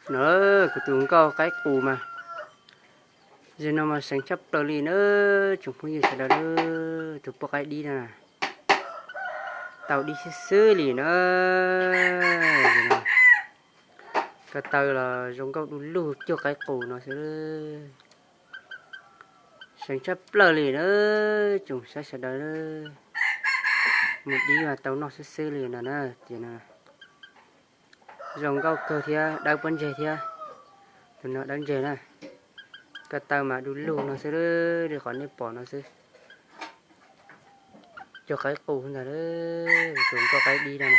No, kuv tus nkauj qaib qus mas, zim no mas seev tshaj plaws li na, tsoom phooj ywg sawv daws. Tus poj qaib dib no na, tau dib xwb xwb li na. Ko taw los zoo nkauj du lug cuag qaib qus no xwb. Seev tshaj plaws li na, tsoom saib sawv daws. Mus dib mas tau noj xwb xwb li no na. Ces no zoo nkauj kawg thiab dawb pob ntseg thiab. Tus no dawb ntseg na. Ko taw mas du lug no xwb, li qhov nej pom no xwb. Cuag qaib qus ntag, tus nkauj qaib dib no.